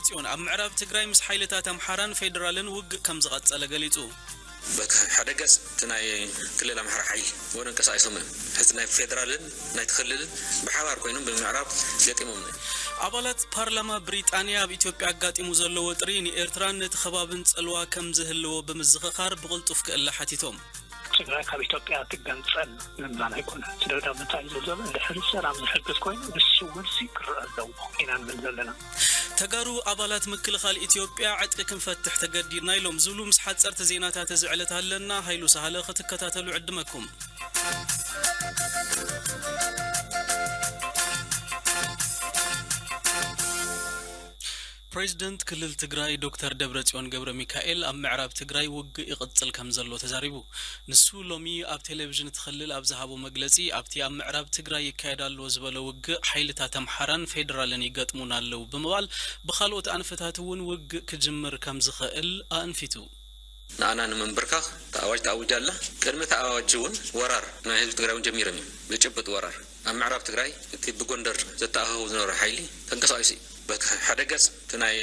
ጽዮን ኣብ ምዕራብ ትግራይ ምስ ሓይልታት ኣምሓራን ፌደራልን ውግእ ከም ዝቐጸለ ገሊጹ። በቲ ሓደ ገጽ እቲ ናይ ክልል ኣምሓራ ሓይሊ ወነ እንቀሳቂሶም እዮም። ሕዚ ናይ ፌደራልን ናይ ክልልን ብሓባር ኮይኖም ብምዕራብ ገጢሞም እዮም። ኣባላት ፓርላማ ብሪጣንያ ኣብ ኢትዮጵያ ኣጋጢሙ ዘሎ ወጥሪ ንኤርትራን ነቲ ከባብን ጽልዋ ከም ዝህልዎ ብምዝኽኻር ብቕልጡፍ ክእለ ሓቲቶም። ትግራይ ካብ ኢትዮጵያ ትገንፀል ምባል ኣይኮነን። እቲ ደብዳበ እንታይ እዩ ዝብል ዘሎ? እንድሕር ሰላም ዝሕግዝ ኮይኑ ንሱ መልሲ ክረአ ኣለዎ ኢና ንብል ዘለና። ተጋሩ ኣባላት ምክልኻል ኢትዮጵያ ዕጥቂ ክንፈትሕ ተገዲድና ኢሎም ዝብሉ ምስ ሓፀርቲ ዜናታት እዚ ዕለት ኣለና። ሃይሉ ሳህለ ክትከታተሉ ዕድመኩም። ፕሬዝደንት ክልል ትግራይ ዶክተር ደብረጽዮን ገብረ ሚካኤል ኣብ ምዕራብ ትግራይ ውግእ ይቕጽል ከም ዘሎ ተዛሪቡ። ንሱ ሎሚ ኣብ ቴሌቪዥን እቲ ክልል ኣብ ዝሃቦ መግለጺ ኣብቲ ኣብ ምዕራብ ትግራይ ይካየድ ኣሎ ዝበለ ውግእ ሓይልታት ኣምሓራን ፌደራልን ይገጥሙና ኣለዉ ብምባል ብኻልኦት ኣንፈታት እውን ውግእ ክጅምር ከም ዝኽእል ኣእንፊቱ። ንኣና ንምንብርካኽ እቲ ኣዋጅ ተኣዊጃ ኣላ። ቅድሚ እቲ ኣዋጅ እውን ወራር ናይ ህዝቢ ትግራይ እውን ጀሚሮም እዮም። ብጭብጥ ወራር ኣብ ምዕራብ ትግራይ እቲ ብጎንደር ዘተኣኻኽቡ ዝነበረ ሓይሊ ተንቀሳቒሱ እዩ። በቲ ሓደ ገጽ እቲ ናይ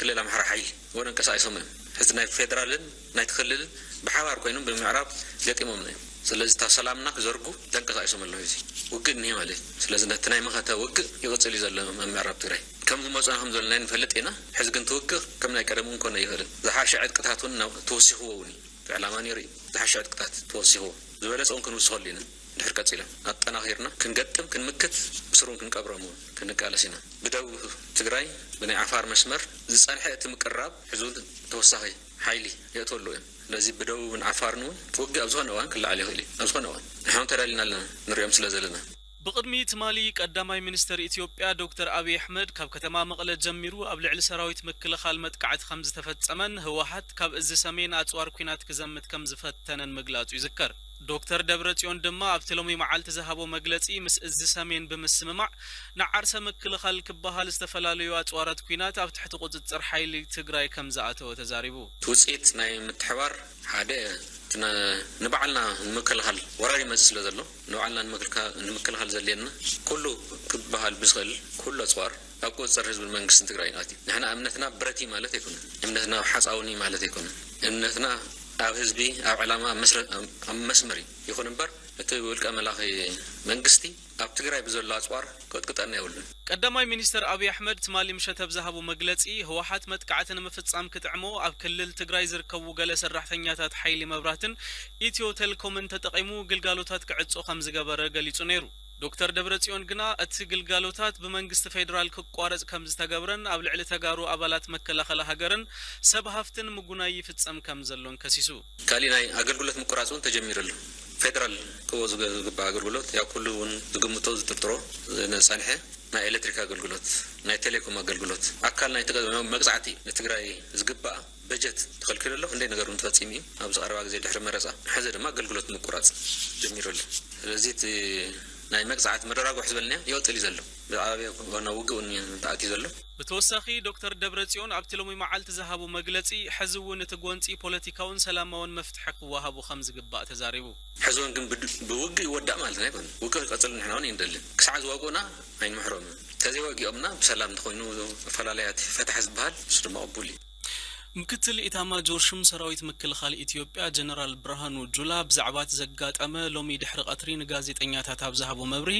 ክልል ኣምሓራ ሓይሊ እውን ኣንቀሳቒሶም እዮም። ሕዚ ናይ ፌደራልን ናይ ክልልን ብሓባር ኮይኖም ብምዕራብ ገጢሞም እዮም። ስለዚ እታ ሰላምና ክዘርጉ ተንቀሳቒሶም ኣለዉ። እዚ ውግእ እኒሄ ማለት እዩ። ስለዚ ነቲ ናይ መኸተ ውግእ ይቕጽል እዩ ዘሎ ኣብ ምዕራብ ትግራይ። ከም ዝመፁና ከም ዘለና ንፈልጥ ኢና። ሕዚ ግን ትውግእ ከም ናይ ቀደም እውን ኮነ ይኽእልን። ዝሓሸ ዕጥቅታት እውን ናብ- ተወሲኽዎ እውን እዩ። እቲ ዕላማ ነይሩ እዩ። ዝሓሸ ዕጥቅታት ተወሲኽዎ። ዝበለፀ እውን ክንውስኸሉ ኢና። ድሕር ቀፂሎም ኣጠናኺርና ክንገጥም፣ ክንምክት፣ ብስሩን ክንቀብሮም እውን ክንቃለስ ኢና። ብደቡብ ትግራይ ብናይ ዓፋር መስመር ዝፀንሐ እቲ ምቅራብ ሕዚ እውን ተወሳኺ ሓይሊ የእትወሉ እዮም። ስለዚ ብደቡብን ዓፋርን እውን ውግእ ኣብ ዝኾነ እዋን ክለዓል ይኽእል እዩ። ኣብ ዝኾነ እዋን ንሕና እውን ተዳሊና ኣለና፣ ንሪኦም ስለ ዘለና። ብቕድሚ ትማሊ ቀዳማይ ሚኒስተር ኢትዮጵያ ዶክተር ኣብይ ኣሕመድ ካብ ከተማ መቐለ ጀሚሩ ኣብ ልዕሊ ሰራዊት ምክልኻል መጥቃዕቲ ከም ዝተፈጸመን ህወሓት ካብ እዚ ሰሜን ኣጽዋር ኲናት ክዘምት ከም ዝፈተነን ምግላጹ ይዝከር። ዶክተር ደብረጽዮን ድማ ኣብቲ ሎሚ መዓልቲ ዝሃቦ መግለጺ ምስ እዚ ሰሜን ብምስምማዕ ንዓርሰ ምክልኻል ክበሃል ዝተፈላለዩ ኣጽዋራት ኲናት ኣብ ትሕቲ ቁጽጽር ሓይሊ ትግራይ ከም ዝኣተወ ተዛሪቡ። ውፅኢት ናይ ምትሕባር ሓደ ንባዕልና ንምክልኻል ወራር ይመፅእ ስለ ዘሎ ንባዕልና ንምክልኻል ዘድልየና ኩሉ ክበሃል ብዝኽእል ኩሉ ኣፅዋር ኣብ ቁፅፅር ህዝብን መንግስትን ትግራይ ይኣትዩ። ንሕና እምነትና ብረት እዩ ማለት ኣይኮነን። እምነትና ሓፃውን እዩ ማለት ኣይኮነን። እምነትና ኣብ ህዝቢ፣ ኣብ ዕላማ፣ ኣብ መስመር እዩ። ይኹን እምበር እቲ ውልቀ መላኺ መንግስቲ ኣብ ትግራይ ብዘሎ ኣፅዋር ክቕጥቅጠና የብሉን። ቀዳማይ ሚኒስተር ኣብይ ኣሕመድ ትማሊ ምሸት ኣብ ዝሃቦ መግለጺ፣ ህወሓት መጥቃዕቲ ንምፍጻም ክጥዕሞ ኣብ ክልል ትግራይ ዝርከቡ ገለ ሰራሕተኛታት ሓይሊ መብራህትን ኢትዮ ቴልኮምን ተጠቒሙ ግልጋሎታት ክዕጾ ከም ዝገበረ ገሊጹ ነይሩ። ዶክተር ደብረጽዮን ግና እቲ ግልጋሎታት ብመንግስቲ ፌደራል ክቋረጽ ከም ዝተገብረን ኣብ ልዕሊ ተጋሩ ኣባላት መከላኸሊ ሃገርን ሰብ ሃፍትን ምጉናይ ይፍጸም ከም ዘሎን ከሲሱ። ካሊእ ናይ ኣገልግሎት ምቁራፅ እውን ተጀሚሩ ኣሎ። ፌደራል ክህቦ ዝግባእ ኣገልግሎት ያው ኩሉ እውን ዝግምቶ ዝጥርጥሮ ዝፀንሐ ናይ ኤሌክትሪክ ኣገልግሎት ናይ ቴሌኮም ኣገልግሎት ኣካል ናይ መግፃዕቲ ንትግራይ ዝግባእ በጀት ተኸልኪሉ ኣሎ። ክንደይ ነገር እውን ተፈፂሙ እዩ ኣብዚ ቀረባ ግዜ ድሕሪ መረፃ። ሕዚ ድማ ኣገልግሎት ምቁራፅ ጀሚሩ ኣሎ። ስለዚ እቲ ናይ መግፃዕቲ መደራጎሒ ዝበልናዮ ይቕፅል እዩ ዘሎ። ብዓብየ ኮነ ውግእ እውን ተኣትዩ ዘሎ። ብተወሳኺ ዶክተር ደብረጽዮን ኣብቲ ሎሚ መዓልቲ ዝሃቦ መግለጺ፣ ሕዚ እውን እቲ ጎንጺ ፖለቲካውን ሰላማውን መፍትሒ ክወሃቦ ከም ዝግባእ ተዛሪቡ። ሕዚ እውን ግን ብውግእ ይወዳእ ማለትና ኣይኮነን። ውግእ ክቐጽል ንሕና እውን ኣይንደልን። ክሳዕ ዝወግኡና ኣይንምሕሮምን። ተዘይወጊኦምና ብሰላም እንተኾይኑ ኣፈላላያት ፈታሕ ዝበሃል ንሱ ድማ ቅቡል እዩ። ምክትል ኢታማጆር ሹም ሰራዊት ምክልኻል ኢትዮጵያ ጀነራል ብርሃኑ ጁላ ብዛዕባ እቲ ዘጋጠመ ሎሚ ድሕሪ ቀትሪ ንጋዜጠኛታት ኣብ ዝሃቦ መብርሂ፣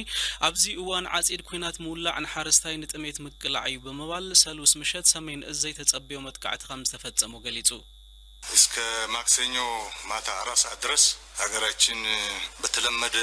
ኣብዚ እዋን ዓጺድ ኲናት ምውላዕ ንሓረስታይ ንጥሜት ምቅላዕ እዩ ብምባል ሰሉስ ምሸት ሰሜን እዝ ዘይተጸበዮ መጥቃዕቲ ከም ዝተፈጸሞ ገሊጹ። እስከ ማክሰኞ ማታ አራት ሰዓት ድረስ ሀገራችን በተለመደ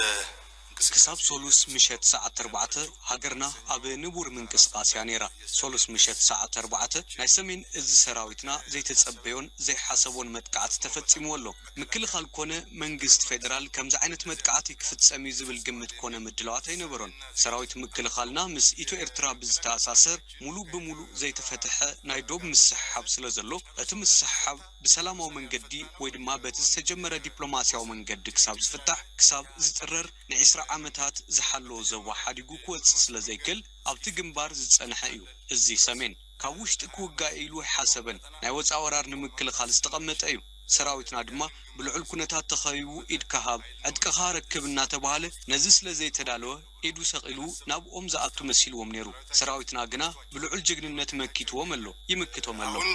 ክሳብ ሶሉስ ምሸት ሰዓት ኣርባዕተ ሃገርና ኣብ ንቡር ምንቅስቓስ እያ ነይራ። ሶሉስ ምሸት ሰዓት ኣርባዕተ ናይ ሰሜን እዝ ሰራዊትና ዘይተጸበዮን ዘይሓሰቦን መጥቃዕቲ ተፈጺምዎ ኣሎ። ምክልኻል ኮነ መንግስቲ ፌደራል ከምዚ ዓይነት መጥቃዕቲ ክፍጸም እዩ ዝብል ግምት ኮነ ምድላዋት ኣይነበሮን። ሰራዊት ምክልኻልና ምስ ኢትዮ ኤርትራ ብዝተኣሳሰር ሙሉእ ብሙሉእ ዘይተፈትሐ ናይ ዶብ ምስሕሓብ ስለ ዘሎ እቲ ምስሕሓብ ብሰላማዊ መንገዲ ወይ ድማ በቲ ዝተጀመረ ዲፕሎማስያዊ መንገዲ ክሳብ ዝፍታሕ ክሳብ ዝጥረር ንዒስራ ዓመታት ዝሓለወ ዞባ ሓዲጉ ክወጽእ ስለ ዘይክእል ኣብቲ ግንባር ዝጸንሐ እዩ። እዚ ሰሜን ካብ ውሽጢ ክውጋእ ኢሉ ኣይሓሰበን። ናይ ወጻኢ ወራር ንምክልኻል ዝተቐመጠ እዩ። ሰራዊትና ድማ ብልዑል ኩነታት ተኸቢቡ ኢድካ ሃብ፣ ዕጥቅኻ ረክብ እናተባህለ ነዚ ስለ ዘይተዳለወ ኢዱ ሰቒሉ ናብኦም ዝኣቱ መሲልዎም ነይሩ። ሰራዊትና ግና ብልዑል ጅግንነት መኪትዎም ኣሎ፣ ይምክቶም ኣሎ። አሁን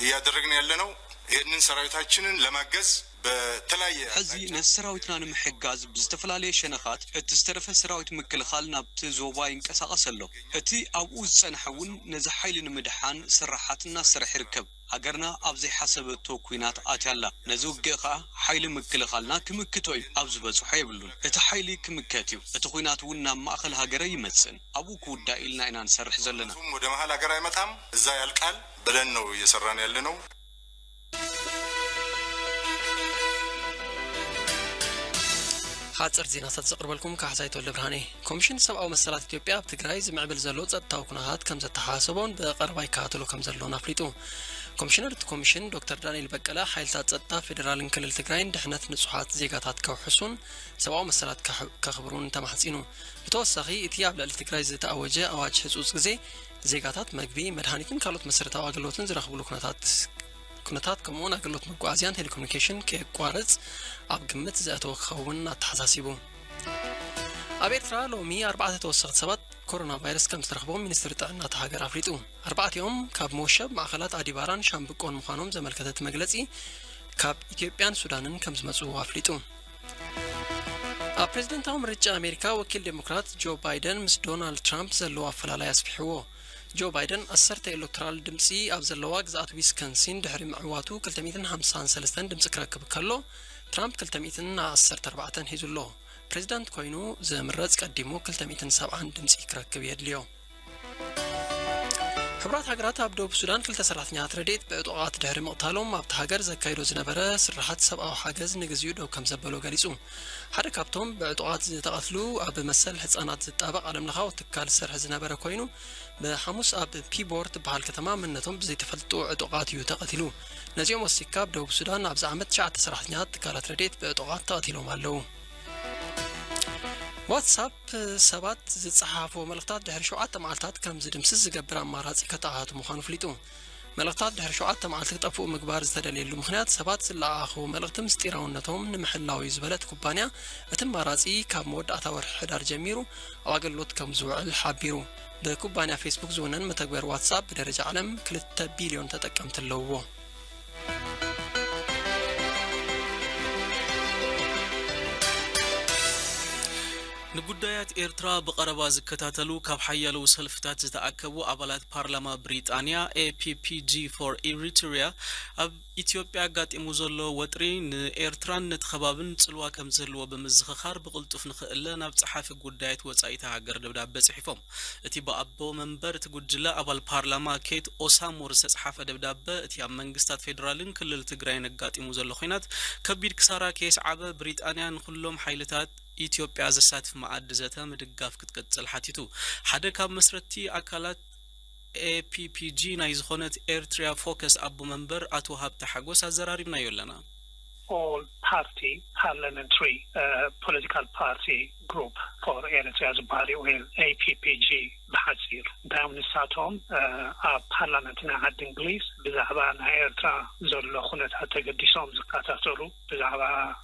እያደረግን ያለነው ይህንን ሰራዊታችንን ለማገዝ በተለያየ ሕዚ ነዚ ሰራዊትና ንምሕጋዝ ብዝተፈላለየ ሸነኻት እቲ ዝተረፈ ሰራዊት ምክልኻል ናብቲ ዞባ ይንቀሳቐስ ኣሎ። እቲ ኣብኡ ዝጸንሐ እውን ነዚ ሓይሊ ንምድሓን ስራሓት እናሰርሕ ይርከብ። ሃገርና ኣብ ዘይሓሰበቶ ኲናት ኣትያ ኣላ። ነዚ ውግእ ኸኣ ሓይሊ ምክልኻልና ክምክቶ እዩ። ኣብ ዝበጽሖ የብሉን። እቲ ሓይሊ ክምከት እዩ። እቲ ኲናት እውን ናብ ማእኸል ሃገረ ይመጽእን ኣብኡ ክውዳእ ኢልና ኢና ንሰርሕ ዘለና። እሱም ወደ መሃል ሀገር አይመጣም፣ እዛ ያልቃል ብለን ነው እየሰራን ያለ ነው። ሓፀርቲ ዜናታት ዘቕርበልኩም ካሕሳይ ተወልደ ብርሃኔ። ኮሚሽን ሰብኣዊ መሰላት ኢትዮጵያ ኣብ ትግራይ ዝምዕብል ዘሎ ጸጥታዊ ኩነታት ከም ዘተሓሳሰቦን ብቐረባ ይከታተሎ ከም ዘሎን ኣፍሊጡ። ኮሚሽነር እቲ ኮሚሽን ዶክተር ዳንኤል በቀለ ሓይልታት ጸጥታ ፌዴራልን ክልል ትግራይን ድሕነት ንጹሓት ዜጋታት ከውሕሱን ሰብኣዊ መሰላት ከሕ- ከኽብሩን ተማሕጺኑ። ብተወሳኺ እቲ ኣብ ልዕሊ ትግራይ ዝተኣወጀ ኣዋጅ ህጹጽ ግዜ ዜጋታት መግቢ፣ መድሃኒትን ካልኦት መሰረታዊ ኣገልግሎትን ዝረኽብሉ ኩነታት ኩነታት ከምኡውን ኣገልግሎት መጓዓዝያን ቴሌኮሙኒኬሽን ከየቋርጽ ኣብ ግምት ዘእተወ ክኸውን ኣተሓሳሲቡ። ኣብ ኤርትራ ሎሚ ኣርባዕተ ተወሰኽቲ ሰባት ኮሮና ቫይረስ ከም ዝተረኽቦም ሚኒስትሪ ጥዕና እታ ሃገር ኣፍሊጡ። ኣርባዕቲኦም ካብ መወሸብ ማእኸላት ኣዲባራን ሻምብቆን ምዃኖም ዘመልከተ እቲ መግለጺ ካብ ኢትዮጵያን ሱዳንን ከም ዝመጹ ኣፍሊጡ። ኣብ ፕሬዝደንታዊ ምርጫ ኣሜሪካ ወኪል ዴሞክራት ጆ ባይደን ምስ ዶናልድ ትራምፕ ዘለዎ ኣፈላላይ ኣስፊሕዎ። ጆ ባይደን ዓሰርተ ኤሌክቶራል ድምፂ ኣብ ዘለዋ ግዝኣት ዊስኮንሲን ድሕሪ ምዕዋቱ ክልተ ሚእትን ሓምሳን ሰለስተን ድምፂ ክረክብ ከሎ፣ ትራምፕ ክልተ ሚእትን ዓሰርተ ኣርባዕተን ሒዙ ኣሎ። ፕሬዚዳንት ኮይኑ ዝምረፅ ቀዲሙ ክልተ ሚእትን ሰብዓን ድምፂ ክረክብ የድልዮ። ሕቡራት ሃገራት ኣብ ደቡብ ሱዳን ክልተ ሰራሕተኛታት ረድኤት ብዕጡቓት ድሕሪ ምቕታሎም ኣብቲ ሃገር ዘካይዶ ዝነበረ ስራሓት ሰብኣዊ ሓገዝ ንግዚኡ ደው ከም ዘበሎ ገሊጹ። ሓደ ካብቶም ብዕጡቓት ዝተቐትሉ ኣብ መሰል ህጻናት ዝጣበቕ ዓለምለኻዊ ትካል ዝሰርሕ ዝነበረ ኮይኑ፣ ብሓሙስ ኣብ ፒቦር ትበሃል ከተማ መንነቶም ብዘይተፈልጡ ዕጡቓት እዩ ተቐቲሉ። ነዚኦም ወሲኽካ ኣብ ደቡብ ሱዳን ኣብዚ ዓመት ትሽዓተ ሰራሕተኛታት ትካላት ረድኤት ብዕጡቓት ተቐቲሎም ኣለዉ። ዋትሳፕ ሰባት ዝጸሓፍዎ መልእኽታት ድሕሪ ሸውዓተ መዓልታት ከም ዝድምስስ ዝገብር ኣማራጺ ከተኣታቱ ምዃኑ ኣፍሊጡ። መልእኽታት ድሕሪ ሸውዓተ መዓልቲ ክጠፍኡ ምግባር ዝተደልየሉ ምኽንያት ሰባት ዝለኣኣኽዎ መልእኽቲ ምስጢራውነቶም ንምሕላው እዩ ዝበለ እቲ ኩባንያ፣ እቲ ኣማራጺ ካብ መወዳእታ ወርሒ ሕዳር ጀሚሩ ኣብ ኣገልግሎት ከም ዝውዕል ሓቢሩ። ብኩባንያ ፌስቡክ ዝውነን መተግበር ዋትሳፕ ብደረጃ ዓለም ክልተ ቢልዮን ተጠቀምቲ ኣለውዎ። ንጉዳያት ኤርትራ ብቐረባ ዝከታተሉ ካብ ሓያለዉ ሰልፍታት ዝተኣከቡ ኣባላት ፓርላማ ብሪጣንያ፣ ኤ ፒ ፒ ጂ ፎር ኢሪትሪያ፣ ኣብ ኢትዮጵያ ኣጋጢሙ ዘሎ ወጥሪ ንኤርትራን ነቲ ከባብን ጽልዋ ከም ዝህልዎ ብምዝኽኻር፣ ብቕልጡፍ ንኽእለ ናብ ጸሓፊ ጉዳያት ወጻኢታ ሃገር ደብዳበ ጽሒፎም። እቲ ብኣቦ መንበር እቲ ጉጅለ ኣባል ፓርላማ ኬት ኦሳሙር ዝተጽሓፈ ደብዳበ፣ እቲ ኣብ መንግስታት ፌደራልን ክልል ትግራይን ኣጋጢሙ ዘሎ ኲናት ከቢድ ክሳራ ከየስዓበ፣ ብሪጣንያ ንኹሎም ሓይልታት ኢትዮጵያ ዘሳትፍ መኣዲ ዘተ ምድጋፍ ክትቅጽል ሓቲቱ። ሓደ ካብ መስረትቲ ኣካላት ኤ ፒ ፒ ጂ ናይ ዝኾነት ኤርትሪያ ፎከስ ኣቦ መንበር ኣቶ ሃብተ ሓጎስ ኣዘራሪብናዮ ኣለና። All Party Parliamentary uh, Political Party Group for Eritrea ዝበሃል እዩ፣ ወይ A P P G ብሓፂር። እንታይ እዮም ንሳቶም? ኣብ ፓርላመንት ናይ ዓዲ እንግሊዝ ብዛዕባ ናይ ኤርትራ ዘሎ ኩነታት ተገዲሶም ዝከታተሉ፣ ብዛዕባ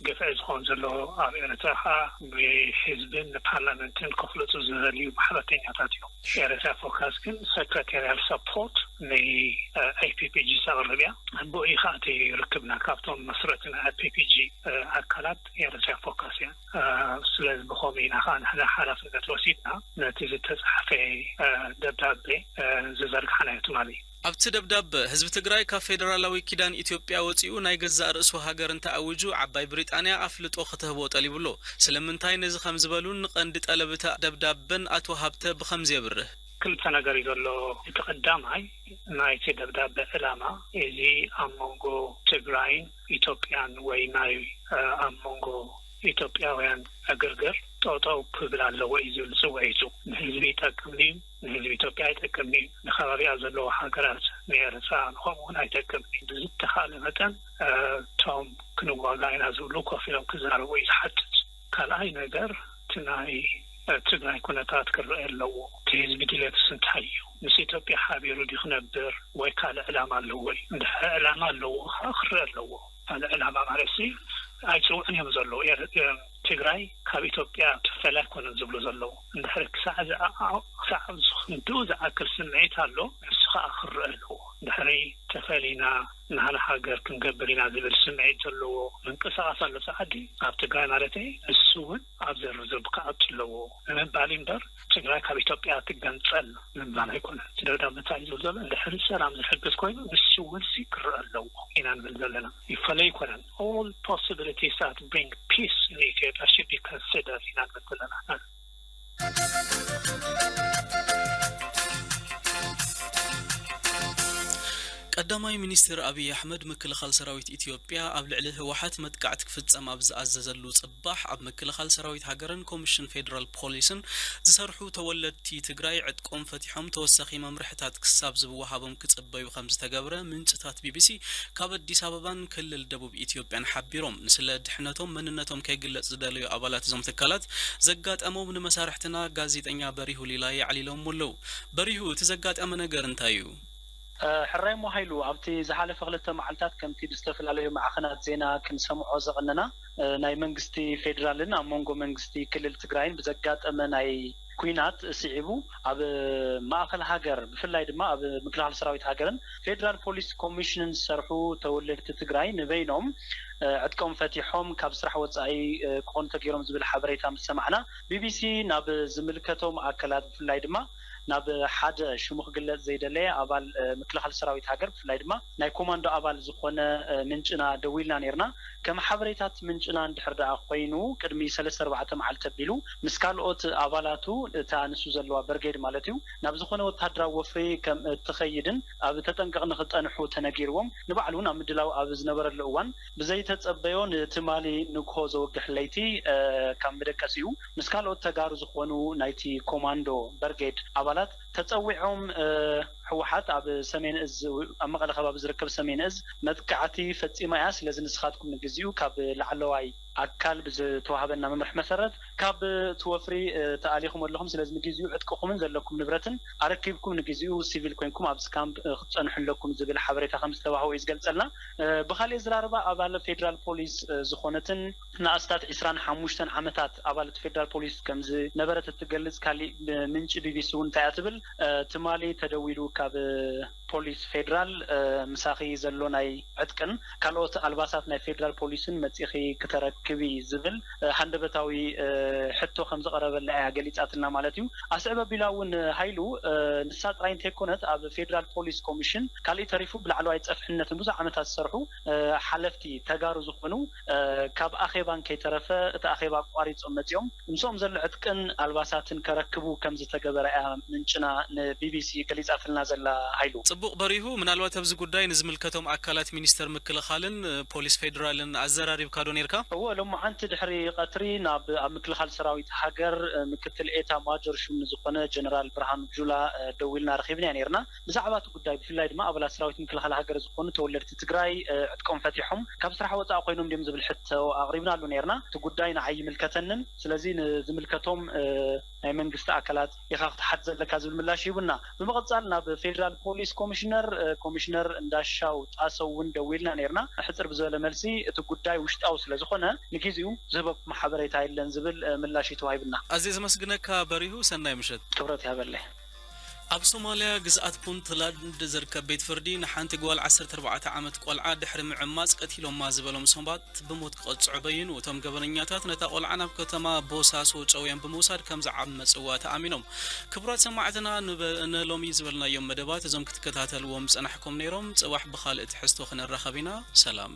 ግፍዒ ዝኾን ዘሎ ኣብ ኤርትራ ከዓ ንህዝብን ንፓርላመንትን ክፍለጡ ዝደልዩ ማሕበርተኛታት እዮም። ኤርትራ ፎካስ ግን ሰክረታሪያል ሰፖርት ን A P P G ተቕርብ እያ። ብኡ ከዓ እቲ ርክብና ካብቶም መስረቲ ናይ A P P G ኣካላት ኤርትራ ፎካስ እያ። ስለዚ ብኸምኡ ኢና ከዓ ንሕና ሓላፍነት ወሲድና ነቲ ዝተፅሓፈ ደብዳቤ ዝዘርግሓናዮ ትማሊ። ኣብቲ ደብዳበ፣ ህዝቢ ትግራይ ካብ ፌደራላዊ ኪዳን ኢትዮጵያ ወጺኡ ናይ ገዛእ ርእሱ ሃገር እንተኣዊጁ፣ ዓባይ ብሪጣንያ ኣፍልጦ ክትህቦ ጠሊቡ ኣሎ። ስለምንታይ ነዚ ከም ዝበሉን ንቐንዲ ጠለብ እቲ ደብዳበን ኣቶ ሃብተ ብኸምዚ የብርህ። ክልተ ነገር እዩ ዘሎ። እቲ ቀዳማይ ናይቲ ደብዳበ ዕላማ፣ እዚ ኣብ መንጎ ትግራይን ኢትዮጵያን ወይ ናይ ኣብ መንጎ ኢትዮጵያውያን ዕግርግር ጠጠው ክብል ኣለዎ እዩ ዝብል ጽውዒቱ። ንህዝቢ ይጠቅም ድዩ? ንህዝቢ ኢትዮጵያ ኣይጠቅምን እዩ። ንከባቢኣ ዘለዉ ሃገራት፣ ንኤርትራ ንኸምኡ እውን ኣይጠቅምን እዩ። ብዝተኻእለ መጠን እቶም ክንዋጋእ ኢና ዝብሉ ኮፍ ኢሎም ክዛረቡ እዩ ዝሓትት። ካልኣይ ነገር እቲ ናይ ትግራይ ኩነታት ክረአ ኣለዎ። እቲ ህዝቢ ድሌቱስ እንታይ እዩ? ምስ ኢትዮጵያ ሓቢሩ ድዩ ክነብር ወይ ካልእ ዕላማ ኣለዎ እዩ? እንድሕር ዕላማ ኣለዎ ከዓ ክረአ ኣለዎ። ካልእ ዕላማ ማለት ሲ ኣይፅውዕን እዮም ዘለዉ። ኤር- ትግራይ ካብ ኢትዮጵያ ትፈለ ኣይኮነን ዝብሉ ዘለዉ። እንድሕር ክሳዕ ዝኣ- ክሳዕ ክንድኡ ዝኣክል ስምዒት ኣሎ፣ ንሱ ከዓ ክረአ ኣለዎ። እንድሕሪ ተፈሊና ናህና ሃገር ክንገብር ኢና ዝብል ስምዒት ዘለዎ ምንቅስቃስ ኣሎ ሰዓዲ ኣብ ትግራይ ማለት እዩ። እሱ እውን ኣብ ዝርዝር ክኣቱ ኣለዎ ንምባል እምበር ትግራይ ካብ ኢትዮጵያ ትገንፀል ምባል ኣይኮነን። እቲ ደብዳበ እንታይ እዩ ዝብል ዘሎ? እንድሕሪ ሰላም ዝሕግዝ ኮይኑ ንሱ እውን ሲ ክረአ ኣለዎ ኢና ንብል ዘለና። ይፈለ ኣይኮነን። All possibilities that bring peace in Ethiopia should be considered ኢና ንብል ዘለና። ቀዳማይ ሚኒስትር ኣብይ ኣሕመድ ምክልኻል ሰራዊት ኢትዮጵያ ኣብ ልዕሊ ህወሓት መጥቃዕቲ ክፍፀም ኣብ ዝኣዘዘሉ ፅባሕ ኣብ ምክልኻል ሰራዊት ሃገርን ኮሚሽን ፌዴራል ፖሊስን ዝሰርሑ ተወለድቲ ትግራይ ዕጥቆም ፈቲሖም ተወሳኺ መምርሕታት ክሳብ ዝወሃቦም ክፅበዩ ከም ዝተገብረ ምንጭታት ቢቢሲ ካብ ኣዲስ ኣበባን ክልል ደቡብ ኢትዮጵያን ሓቢሮም። ንስለ ድሕነቶም መንነቶም ከይግለፅ ዝደለዩ ኣባላት እዞም ትካላት ዘጋጠሞም ንመሳርሕትና ጋዜጠኛ በሪሁ ሊላ የዕሊሎምዎ ኣለዉ። በሪሁ፣ እቲ ዘጋጠመ ነገር እንታይ እዩ? ሕራይ እሞ ሃይሉ፣ ኣብቲ ዝሓለፈ ክልተ መዓልታት ከምቲ ብዝተፈላለዩ ማዕኸናት ዜና ክንሰምዖ ዝቐነና፣ ናይ መንግስቲ ፌዴራልን ኣብ መንጎ መንግስቲ ክልል ትግራይን ብዘጋጠመ ናይ ኲናት ስዒቡ ኣብ ማእኸል ሃገር ብፍላይ ድማ ኣብ ምክልኻል ሰራዊት ሃገርን ፌዴራል ፖሊስ ኮሚሽንን ዝሰርሑ ተወለድቲ ትግራይ ንበይኖም ዕጥቆም ፈቲሖም ካብ ስራሕ ወፃኢ ክኾኑ ተገይሮም ዝብል ሓበሬታ ምስ ሰማዕና ቢቢሲ ናብ ዝምልከቶም ኣካላት ብፍላይ ድማ ናብ ሓደ ሽሙ ክግለፅ ዘይደለየ ኣባል ምክልኻል ሰራዊት ሃገር ብፍላይ ድማ ናይ ኮማንዶ ኣባል ዝኾነ ምንጭና ደዊልና ነይርና። ከም ሓበሬታት ምንጭና እንድሕር ደኣ ኮይኑ ቅድሚ ሰለስተ ኣርባዕተ መዓልቲ ኣቢሉ ምስ ካልኦት ኣባላቱ እታ ንሱ ዘለዋ በርጌድ ማለት እዩ ናብ ዝኾነ ወታደራዊ ወፍሪ ከም እትኸይድን ኣብ ተጠንቀቕ ንክፀንሑ ተነጊርዎም ንባዕሉ እውን ኣብ ምድላው ኣብ ዝነበረሉ እዋን ብዘይተፀበዮ ንትማሊ ንግሆ ዘወግሕ ለይቲ ካብ መደቀሲኡ ምስ ካልኦት ተጋሩ ዝኾኑ ናይቲ ኮማንዶ በርጌድ ኣባላት ተፀዊዖም ህወሓት ኣብ ሰሜን እዝ ኣብ መቐለ ከባቢ ዝርከብ ሰሜን እዝ መጥቃዕቲ ፈፂማ እያ። ስለዚ ንስኻትኩም ንግዚኡ ካብ ላዕለዋይ ኣካል ብዝተዋሃበና መምርሒ መሰረት ካብ እቲ ወፍሪ ተኣሊኹም ኣለኹም። ስለዚ ንግዚኡ ዕጥቅኹምን ዘለኩም ንብረትን ኣረኪብኩም ንግዚኡ ሲቪል ኮይንኩም ኣብዚ ካምፕ ክትፀንሑ ኣለኩም ዝብል ሓበሬታ ከም ዝተዋህቦ እዩ ዝገልፀልና። ብካሊእ ዝራርባ ኣባል ፌዴራል ፖሊስ ዝኾነትን ንኣስታት ዒስራን ሓሙሽተን ዓመታት ኣባል እቲ ፌዴራል ፖሊስ ከም ዝነበረት እትገልጽ ካሊእ ምንጪ ቢቢሲ እውን እንታይ እያ ትብል፣ ትማሊ ተደዊሉ ካብ ፖሊስ ፌዴራል ምሳኺ ዘሎ ናይ ዕጥቅን ካልኦት ኣልባሳት ናይ ፌዴራል ፖሊስን መጺኺ ክተረክቢ ዝብል ሃንደበታዊ ሕቶ ከም ዝቐረበላ እያ ገሊጻትልና ማለት እዩ። ኣስዕብ ኣቢላ እውን ሃይሉ ንሳ ጥራይ እንተይኮነት ኣብ ፌዴራል ፖሊስ ኮሚሽን ካሊእ ተሪፉ ብላዕለዋይ ጸፍሕነትን ብዙሕ ዓመታት ዝሰርሑ ሓለፍቲ ተጋሩ ዝኾኑ ካብ ኣኼባን ከይተረፈ እቲ ኣኼባ ኣቋሪጾም መጺኦም ምስኦም ዘሎ ዕጥቅን ኣልባሳትን ከረክቡ ከም ዝተገበረ እያ ምንጭና ንቢቢሲ ገሊጻትልና ዘላ ሃይሉ። ጽቡቕ በሪሁ፣ ምናልባት ኣብዚ ጉዳይ ንዝምልከቶም ኣካላት ሚኒስተር ምክልኻልን ፖሊስ ፌደራልን ኣዘራሪብካ ዶ ነርካ? እወ፣ ሎማዓንቲ ድሕሪ ቀትሪ ናብ ኣብ ምክልኻል ሰራዊት ሃገር ምክትል ኤታ ማጆር ሹም ንዝኾነ ጀነራል ብርሃኑ ጁላ ደዊልና ረኺብናዮ ነርና። ብዛዕባ እቲ ጉዳይ ብፍላይ ድማ ኣባላት ሰራዊት ምክልኻል ሃገር ዝኾኑ ተወለድቲ ትግራይ ዕጥቆም ፈቲሖም ካብ ስራሕ ወፃኢ ኮይኖም ድዮም ዝብል ሕቶ ኣቕሪብናሉ ነርና። እቲ ጉዳይ ንዓይ ይምልከተንን ስለዚ ንዝምልከቶም ናይ መንግስቲ ኣካላት ኢኻ ክትሓት ዘለካ ዝብል ምላሽ ሂቡና። ብምቕፃል ናብ ፌደራል ፖሊስ ኮሚሽነር ኮሚሽነር እንዳሻው ጣሰው እውን ደዊልና ነርና። ሕፅር ብዝበለ መልሲ እቲ ጉዳይ ውሽጣዊ ስለዝኾነ ንጊዜኡ ዝህበኩም ሓበሬታ የለን ዝብል ምላሽ እዩ ተዋሂብና። ኣዝየ ዘመስግነካ በሪሁ፣ ሰናይ ምሸት። ክብረት ይሃበለይ። ኣብ ሶማልያ ግዝኣት ፑንትላንድ ዝርከብ ቤት ፍርዲ ንሓንቲ ጓል ዓሰርተ ኣርባዕተ ዓመት ቆልዓ ድሕሪ ምዕማፅ ቀቲሎማ ዝበሎም ሰባት ብሞት ክቐፅዑ በይኑ። እቶም ገበነኛታት ነታ ቆልዓ ናብ ከተማ ቦሳሶ ጨውዮም ብምውሳድ ከም ዝዓመፅዋ ተኣሚኖም። ክቡራት ሰማዕትና ንሎሚ ዝበልናዮም መደባት እዞም ክትከታተልዎም ዝፀናሕኩም ነይሮም። ፅባሕ ብኻልእ ትሕዝቶ ክንራኸብ ኢና። ሰላም።